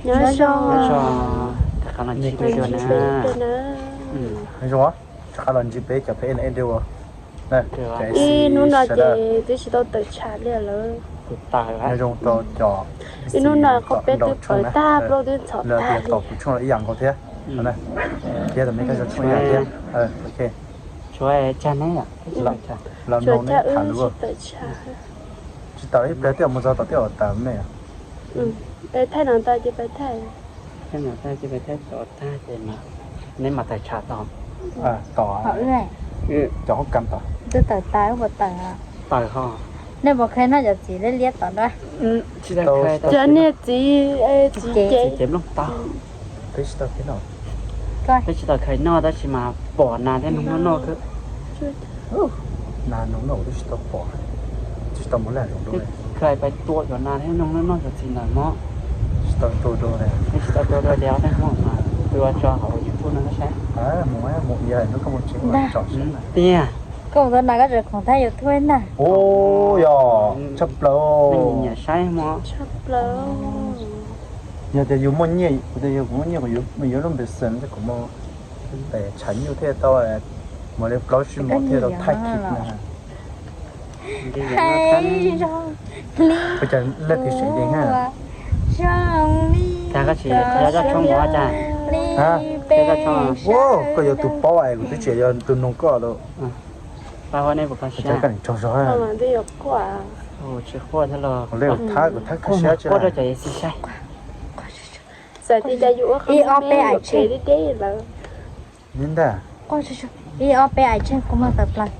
Nyob zoo. Nyob zoo. Rov qab los ntsib peb dua na. Nyob zoo, rov qab los ntsib peb cov peb na ua. Ib hnub no ces twb tsis tau tawm tsam li lawm. Nyob zoo rau cov ib hnub no qhov peb twb pawv tag plaub twb ntxhov tag li. Tom kuv tshooj los ib yam nkaus thiab. Thiab tom me koj tshooj ib yam thiab. Los mloog neb tham lus. Tsis tawm ib pliag twb mus txog tom twb tawm me. Peb thaij no tag ces peb thaij. Thaij no tag ces peb thaij tod tag ces neb mam tawm tsam tod. Tom cov hoob kas tod. Twb tawm tas puas tawm? Tawm ho. Nej puas khaij noj cov txiv liab liab tod na? Cov niag txiv, txiv cev, txiv cev nplooj tau. Peb tsis tau khaij noj tab sis mas pom nas thiab noog noj noj xwb. Nas noog noj kuv twb tsis tau pom, tsis tau mus laj zoov. Khaij pais tua cov nas thiab noog noj noj cov txiv ntawd mog. Tsis tau tua dua, tsis tau tua dua ces ob peb hnub mas tua tso hauv YouTube no saib. Mus, mus, yog hnub koj mus tsev tsom saib. Tiag. Koj mus tua nas koj tseem khoom thaij YouTube na. Yog tshaj plaws. Nyiam saib mog. Yog tias yus muaj nyiaj, kuv tias yog kuv muaj nyiaj kuv yuav lub npe xeem thiab kuv muaj pes tshav nyuj thiaj tau mus li plaub tsib hmo thiaj tau thaij kis na. Ua cas leej twg seem li ha? Cas koj tsis qhia koj tshooj ua cas? Koj yuav tus paub es kuv twb tsis yog tus noog koj lawm. Koj tsaug zog. Kuv thab kuv thab kawg siab tsis quaj rau cov yawm txiv saib. Ib ob peb ais tseg. Li ntag. Ib ob peb ais tseg kuv muag tawm plaws.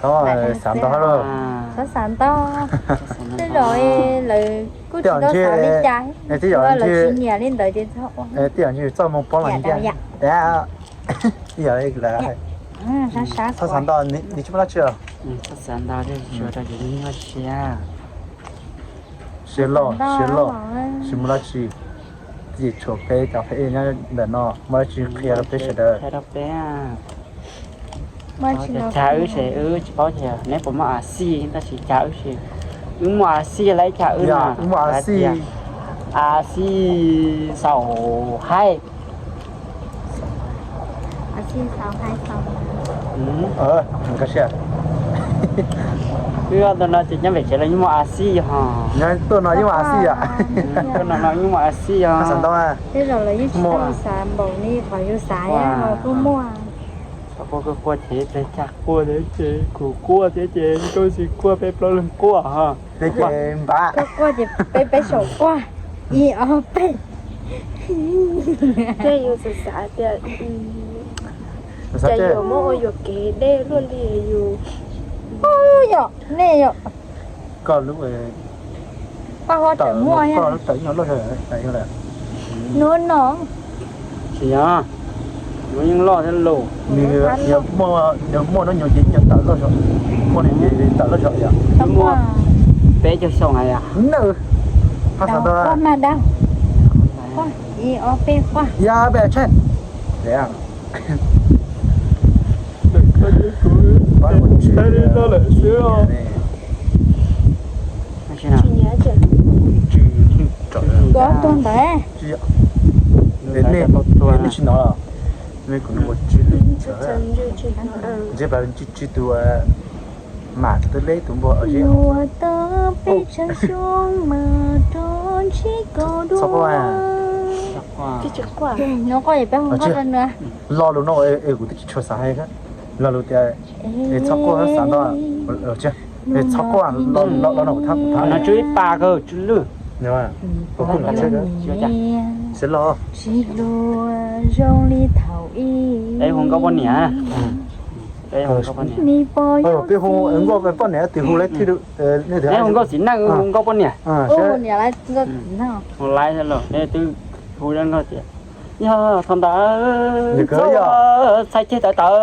Txhob xav ntau lawm. Txhob xav ntau. Tej zaum lawv kuj tsis tau xav li cas, lawv tsis nyiam li ntawd ces txhob ua. Tej zaum ntshe txoj moo pob los ntiag. Txhob xav ntau, nws tsis muaj dab tsi os. Txhob xav ntau, tsuas rau yus nyuaj siab. Siab loj, siab loj, tsis muaj dab tsi. Twb tsis tshuav peb cov pheej nyob ntawm no, muaj dab tsi qhia rau peb sawv daws. Cas wb ces wb tsis paub tias neb puas muaj a xij, tab sis cas wb ces wb muaj a xij lawm, cas wb no wb muaj a xij. A xij xaus haib. Wb tuaj no ces nyob pem tsev los yeej muaj a xij ho. Nyob tuaj no yeej muaj a xij yom. Tuaj no no yeej muaj a xij yom. Tej zaum lawv yeej tsis tau xav npaum li qhov yus xav, yus kuj muaj. Txhob quaj, quaj quaj ces peb cag quaj thiab ces kuv quaj thiab ces nkauj txiv quaj, peb plaub leeg quaj ho. Peb ces npam. Koj quaj ces peb peb saum quaj. Ib ob peb. Tej yus xav xav tias cas yuav muab ua yuam kev dej luaj li yus. Yom, nej yom. Koj lub, koj ho tseem muaj, koj lub tawm nyuag loj zog lawm. Nuav no. Tsis yog, nuav yeej loj thiab lauj. Nws yog muaj, nws muaj nub nyuag ces nyuag tawm loj zog, muaj nub ces tawm loj zog yom. Muaj peb caug xyoo na yom. Nawb, ho xav ntau. Ib ob peb, quaj. Ib ob peb, tseg. Kuv ob tug ntawd. Nej tsis hnov los? Kuv tsw lwj ntshai. Ntsib plaws ntsib tus mam tus leb tus npua. Yuav tau peb tsawg xyoo mas rov ntsib koj dua. Lo lus no es kuv twb tsis tshua xav hais. Lo lus tias es txhob quaj, xav ntau. Es txhob quaj, lo no kuv thab kuv thab. No tsw ib pas kawg tsw lwj. Kuv kuj no tsw kawg. Tsis los. Tsis hluas zoo li thaum ub. Es hu nkauj poj niam. Peb hu nkauj poj niam, twg hu lawv thiaj li. Hu nkauj txiv neej, hu nkauj poj niam. Hu nkauj txiv neej. Hu lawv los twb hu nkauj tias, yog thaum ntawd txhob txhais ceg tawv tawv.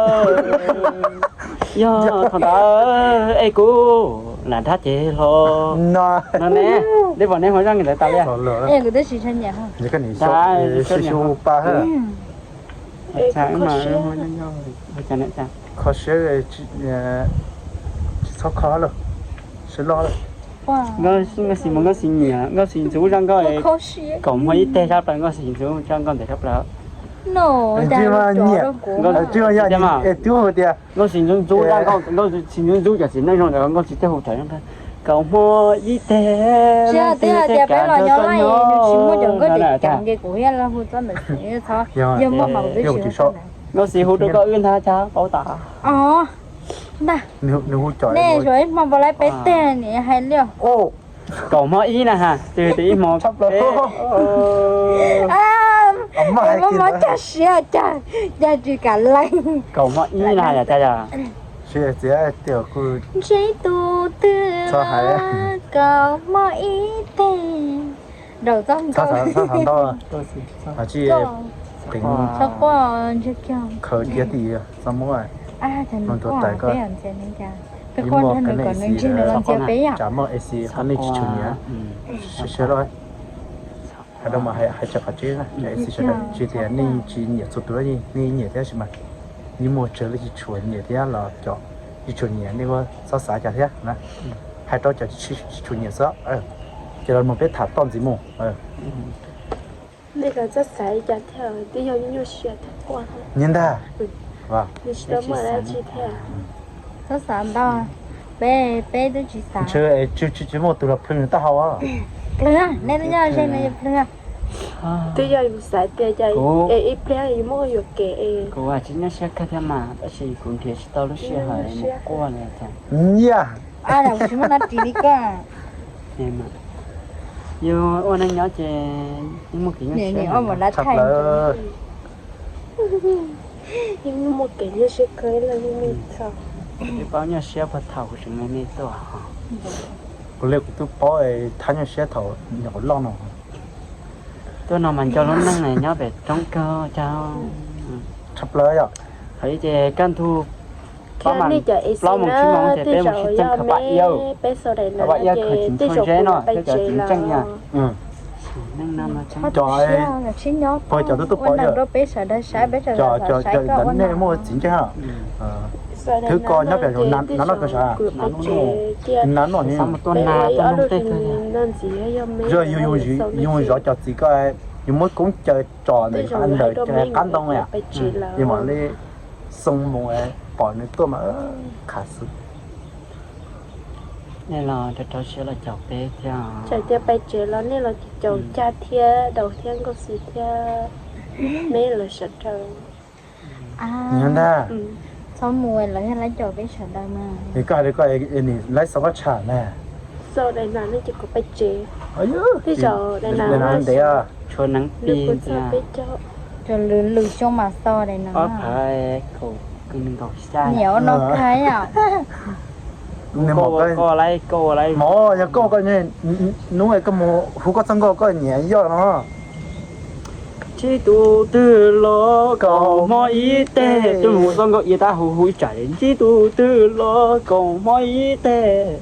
Yog thaum ntawd es kuv lam dab ces hlo. No ne, nej pom neb hu zaj ntawd tas li. Kuv twb tsis tshua nyiam. Kho siab, tsis txhob kho lawm, siab loj lawm. Nkauj Xis mus, Nkauj Xis nyiam, Nkauj Xis ntxub zaj nkauj, kaum hmo ib teg sab plaws, Nkauj Xis ntxub zaj nkauj ntawd sab plaws. Nyiam, tias Nkauj Xis ntxub ntxub zaj nkauj, Nkauj Xis ntxub ntxub cov txiv neej zoo ntawd, Nkauj Xis thiaj hu tawm kaum hmo ib teg. Tsis hais tias peb los nyob Laj es nws tsis muaj cov nkauj ceev ceev ces kuv thiaj los hu txoj ntawd xwb, yog muaj mas kuv twb tsis hu txoj ntawd. Nkauj Xis hu rau koj wb ntag, cas paub tas. Os, ntag, nej tsuas ib hmo npau laib peb teg nim hais li. Kaum hmo ib na ha, twb tias ib hmo peb. Muaj mob cag siab cas, cas tsis kam lees. Kaum hmo ib na yog cas yog. Ntsib tus twg kaum hmo ib teg. Nraum txoj nkauj. Txhob quaj, ntshe kiag. Khaws kiag tim txoj muab. Peb ntxias nws kom nws ntsig nws los ntxias peb yom. Cas muaj A C qhov nej tsis tshua nyiam. Siab siab loj. Hais rau mas hais tsawg qhov tseeb, A C sawv daws tsis tias nej tsis nyiam txhua tus, nej nyiam thiab sis mas nej muaj tsawg leej tsis tshua nyiam thiab los cov tsis tshua nyiam nej ua txhob xav cas thiab na. Hais rau cov tsis tshua nyiam xwb, ces los mus peb tham toj ntxiv mus. Nej txhob xav li cas thiab, twb yog nyuaj siab thiab quaj. Nyiam ntag. Tsis tau muaj dab tsi thiab. Txhob xav ntau, peb, peb twb tsis xav. Ntshe tsis, tsis muaj tus los plhws nws taub hau. Plhws, nej twb nyob ze no plhws. Twb yog yus xav tias cas es ib pliag yus muaj yuam kev es. Kuv tsis nyuaj siab kawg thiab mas, tab sis kuv nrhiav tsis tau lub sij hawm mus quaj li cas. Nyiam. Tsis muaj dab tsi li koj. Yus ua neej nyob ces yeej muaj kev nyuaj siab. Yeej muaj kev nyuaj siab kawg li. Twb paub nyuaj siab puag thaum kuv tseem me me tuaj. Kuv li kuv twb paub thab nyuaj siab thaum nyuam qhuav loj no. Tuaj no mas nco lub neej nyob pem roob kawg cas. Tshaj plaws yom. Hais li ces kaj ntug plaub moos tsib moos ces peb mus sib txeeb khaws paj iab, khaws paj iab khaws tsis ntxhua zeb no thiab cov txiv ntseej na. Cov pog cov twb tuaj pom yom. Cov, cov, cov ntawd nej muaj txiv ntseej. Thwb ko nyob pem nas noj kawg sav. Nas noj, yus zov cov txiv ko, yus muab koob caw tso ntawm qab ntoo, yus mam li xoo mus pom nws tuaj mas khav xwb. Nej los rau rau siab los caum peb thiab. Txawm tias pais tsev los nej los caum Cag thiab Daus thiab Nkauj Xis thiab, nej los sawv daws. Nyob ntag. Txhob mus, lawv yog lawv caum peb sawv daws mas. Es koj hais li koj, nim lawv xav koj tshaj na. Xav daim no nej ces kuv pais tsev. Tej zaum daim no ntev, tshuav neev pig, peb cov lwm lwm xyoo mas xav daim no. Ob phav kaum nkaus xya. Niam ua no kawg yom. Koj, koj, koj, koj, koj, hnub koj mus hu koj txoj nkauj koj niam yoj no. Ntsib tus twg los kaum hmo ib teg, twb mus txoj nkauj ia tab hu hu ib tsam li, ntsib tus twg los kaum hmo ib teg.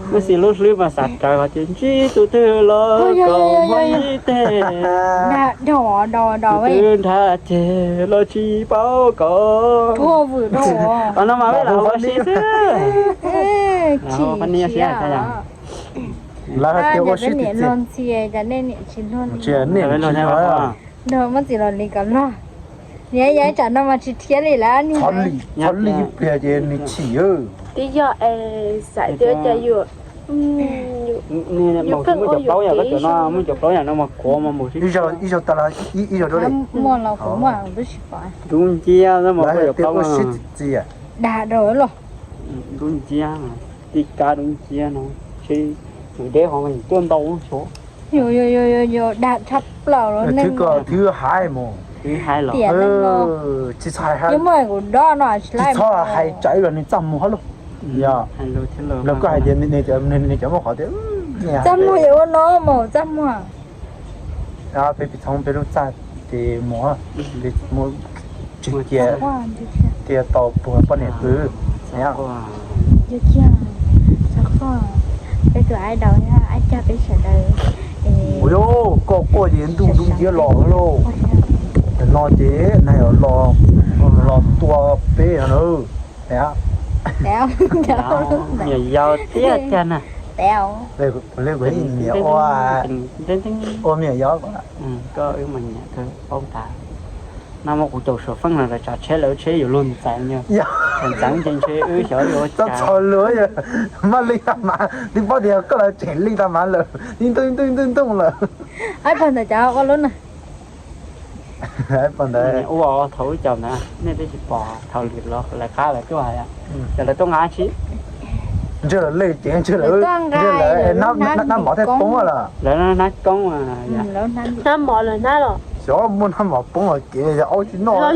Nkauj Xis lub hlwb mas xav rawv hais tias ntsib tus twg los kaum hmo ib teg. Tus twg nrhab ceg los tsis paub kov. No mas peb lam ua si xwb. Lawv hais tias ua si txiv txiv. Niam tsis luag, muab txiv los li kom luag. Niam, yog ib tsam no mas tsis thiab li lawm. Txhob lig ib pliag ces nws chim. Twb yog es xav tias cas yuav, yus pheej ua yuam kev. Ib zaug tas los ib zaug rau li. Muaj los kuv muaj kuv twb tsis pom. Dub nciab, lawv hais tias ua si txiv txiv. Dag rau los. Dub nciab, tij kab dub nciab no, tsis, tus deb qhov tuaj ntau xyov. Dag tshaj plaws los. Twb ko twb hais mus. Twb hais los. Tiam neej no tsis txhob hais, yuav muaj kuv dob no tsis txhob hais tsawv los nws txaj muag hab lauj. Yog lawv koj hais tias nws cov muaj qhov tias txaj muag yuav ua no mus txaj muag. Peb pib txhoov peb lub txaj ces mus, mus tsis cia, cia tau puag poj niam pw. Peb tus aib daus thiab aib cag peb sawv daws. Ua koj quaj ces ntuj dub nciab los lauj. No ces nag los, los tua peb no na. Niam yau tiag tiag na. Ua me nyuam yau, koj wb mas nyiam kawg paub tas. No muab kuv caum suav feej los lawv tsav tsheb lawv tsheb yuav luag ntxeev, ntxeev ces ntshe wb xyov yuav ua cas. Txhaum lus, maj li tag mas twb paub tias koj lawv tseem li tag mas lawm, ib ntooj ib ntooj ib ntooj ib ntooj lawm. Pog ntawd cov ua lub na. Pog ntawd ua thaum wb caum ntawd nej twb tsis pom, thaum lawv qab lawv tuaj, ces lawv tuaj nqa tsi. Ntshe lawv lej ces ntshe lawv, ntshe lawv hnab mov thiaj poob lawm. Lawv hnab koob, hnab mov lawv hnab los? Xyov muaj hnab mov poob los kev yog aub tsis noj. Los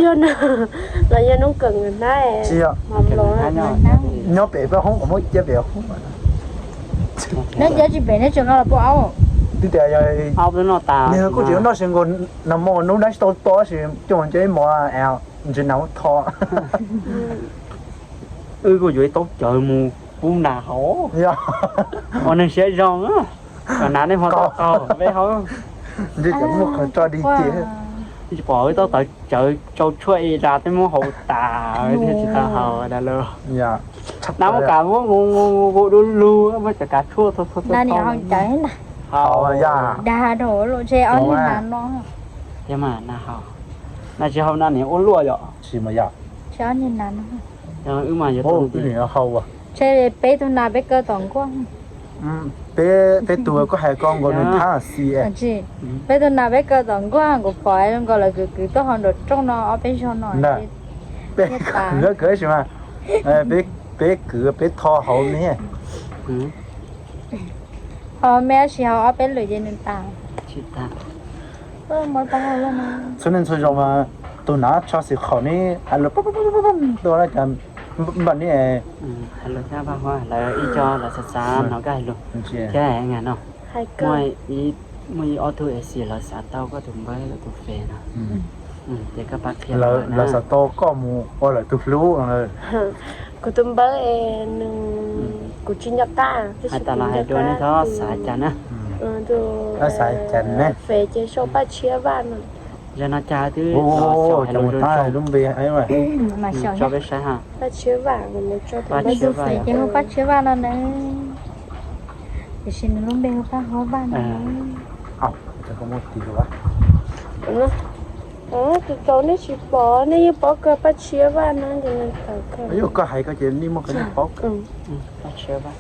yog noob kawm hnab. Tsis yog, nyob pem peb hoob uas muab cia pem hoob. Neb cia tsis pem neb tseem nqa los pub aub. Twb tias yog nws kuj tsis noj se nkaus, nag hmo nub dab tsis tau to tab sis coj mus ntshe ib mov ntsis nas tho. Wb kuj yuav ib taub cawv mus pub nas haus. Ua neeg siab zoo, kom nas nej hmo tau qaug peb haus. Ntshe cov muaj qhov tso dig ces. Tsis pom wb taub cawv tsau tshuaj ib ra twb muab haus tas thiaj tsis tau haus tas lawm. Nas muab kav muab nqus nqus nqus du lug muab cov kav tshuaj tho tho tho. Haus dag rau lub tsheb ob niag nas no. Yog mas nas haus, nas tsis haus nas niam ua luaj yom. Tsis mas yom. Tsis ob niag nas no. Wb mas yuav tau haus. Tsheb peb tug nas peb kaw tom nkuaj. Peb, peb tug koj hais ko nkaus nws thab xi. Peb tug nas peb kaw tom nkuaj, kuv pom zoo nkaus lawv kwv kwv tuaj hauv nraum rooj no ob peb zaug no. Peb kwv, peb kwv tab sis mas peb kwv peb tho hauv me. Hauv me tab sis hauv ob peb lwm ces nws tas. Txhua neej txhua zaus mas tus nav tso xim qhaum ne, hais lus pab pab pab pab tua na cas npaj ne. Hais lus nyab Paj Huab, lawv ib co lawv xav xav hnov koj hais lus thiab no. Muaj ib ob tug A C lawv xav tau koj tus npawb koj tus Face no, ces koj pab qhia lawv, lawv xav tau koj mus ua lawv tus hlub. Kuv tus npawb es nws, kuv tsis nco qab, hais tas los hais dua nej txhob xav cas na. Tus Face ces sau Paj Tshiab Vaj no. Yog no cas twb los xyaum hais lus zoo zoo. Tso peb saib ha. Paj Tshiab Vaj, Paj Tshiab Vaj ces hu Paj Tshiab Vaj no na. Tiam sis nws lub npe hu Paj Huab Vaj no. Tus tau nej tsis pom, nej yeej paub kawg Paj Tshiab Vaj no ces nws tawm kawg. Yog koj hais koj ces nej muaj koj nej paub. Paj Tshiab Vaj.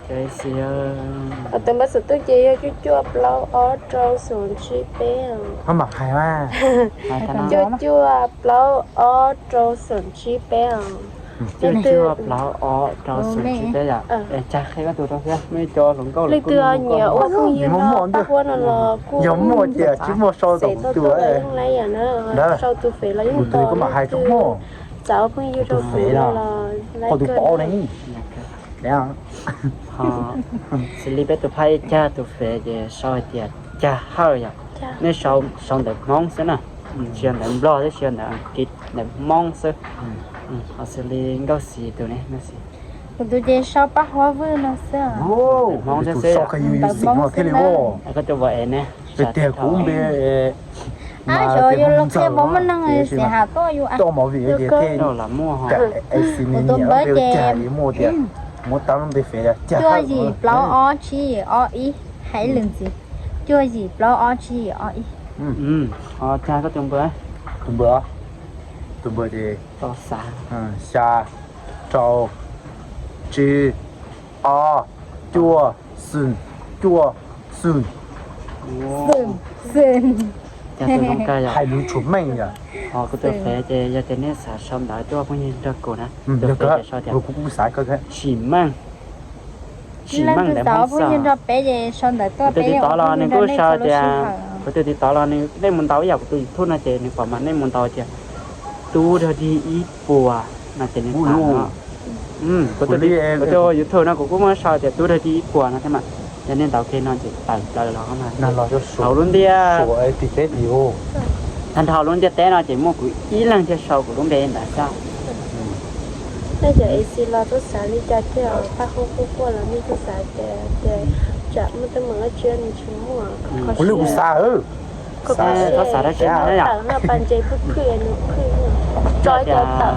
Tus npawb xov tooj ces yog cuaj cuaj plaub ob rau xoom tsib peb. Cuaj cuaj plaub ob rau xoom tsib peb os. Cuaj cuaj plaub ob rau xoom tsib peb yom. Es cas qhia koj tus rau thiab, muaj ib co hluas nkauj leej twg nyiam ua phooj ywg no Paj Huab no los kuj, yog muaj ces tsis muaj sau tus tus, sau tus Face los yeej tau, txav ua phooj ywg rau tus no los laib kawg. Xws li peb tus phaj ib cag tus Face ces sau hais tias Cag Hawj yom. Nej sau ntawv Hmoob xwb na, tsis yog ntawv Nplog thiab tsis yog ntawv Askiv, ntawv Hmoob xwb. Ho xws li Nkauj Xis tus ne, Nkauj Xis. Kuv tus ces sau Paj Huab Vwj no xwb. Ntawv Hmoob xwb xwb. Koj tus npawb thiab ne. Tiag kuv npe mas xyov yus los qhia npaum muaj neeg xim has tuaj yus. Kuv tus npawb ces cuaj yim plaub ob tsib yim ob ib, hais ib lwm ntxiv, cuaj yim plaub ob tsib yim ob ib. Tus npawb, tus npawb ces xya rau tsib ob cuaj xoom cuaj xoom. Hais lus tshuav meej yom. Ho kuv tus Face ces yog tias nej xav sau ntawv tuaj phooj ywg nrog kuv na, tus Face ces sau tias Sim Meej. Sim Meej ntawv Hmoob xwb. Kuv tus TikTok los nws kuj sau tias, kuv tus TikTok los nws nej mus ntaus ib yam kuv tus YouTube no ces nws pom mas nej mus ntaus tias Tub Dog Dig Ib Puas no ces nws tawm no. Kuv tus YouTube no kuv kuj muaj sau tias Tub Dog Dig Ib Puas no thiab mas, yog nej ntaus kiag no ces tawm plaws los mas. Hauv lub ntiaj, tag nrho lub ntiaj teb no ces muaj kuv ib leeg thiaj sau kuv lub npe ntawd xwb. Nej cov A C los tub xav li cas thiab, Paj Huab Vwj quaj los nej tub xav tias, tias tsam muaj teeb meem dab tsi nws tsis muaj. Kuv li kuv xav, tub xav dab tsi no, tawm no pas ntses phwj phwj nws phwj, tso cov tawm.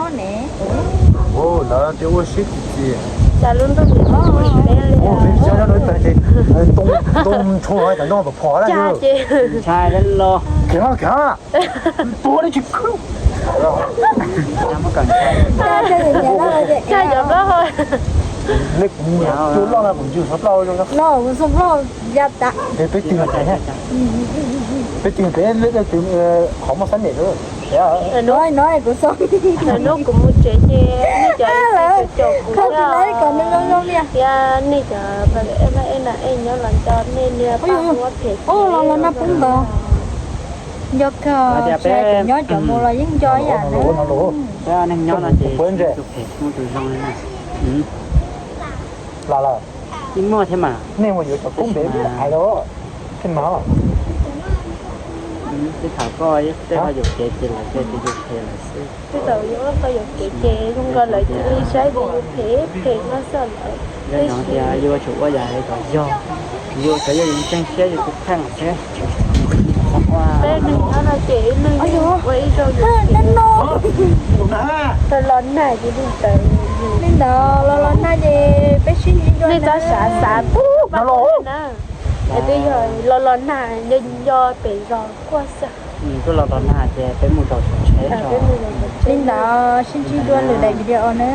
nyob ne. Lawv tias ua siab txi txiv. Cas lub ntuj nim no ua siab li. Ntoo ntshua cov nyob pom phom lawm. Cas ces ntshai los. Khiav khiav. Tua li tsis khwb. Cas cov plaub hau. Nej kuv mus tua loj no kuv ntsws xov plaub zoo no. Kuv xov plaub ya tas. Peb tig pem, peb tig pem qhov muaj xab niam. No kuv xov. Hnub kuv mus tsev ces nej cov ib txwm caum kuv kom nws zoo zoo nias. Thiab nej cov ej na ej nyob los nco nej niag paj huab phem. Los los nag poob ntawd. Nco kawg, tsis hais cov nyob cov mus los yeej nco ib yam na. Neeg nyob no ces tus phem tus zoo li na. Los lawm. Ib muaj thiab mas. Nej mus yuav cov kub ntev hais los. Tej no. Tej thaum koj tej ho yuam kev ces lawv tej yuam kev lawm xwb. Tej thaum yuav koj yuam kev ces zoo nkaus lawv cia li saib ces yus phem phem no xwb lawm. Yog no tias yus tsum ua yam li kom yog, yus xav yog yus ntseeg siab yus tus kheej thiab. Peb neeg nyob no ces neeg ua ib zaug yuam kev. Los los nag ces li ntawd. Li ntawd los los nag ces peb sib ntsib dua. Nej txhob xav xav pub no los na. Es twb yog los los nag nco nco pem zos quaj xwb. Twb los los nag ces peb mus rau tsev. Li ntawd sib ntsib dua lwm daim video na.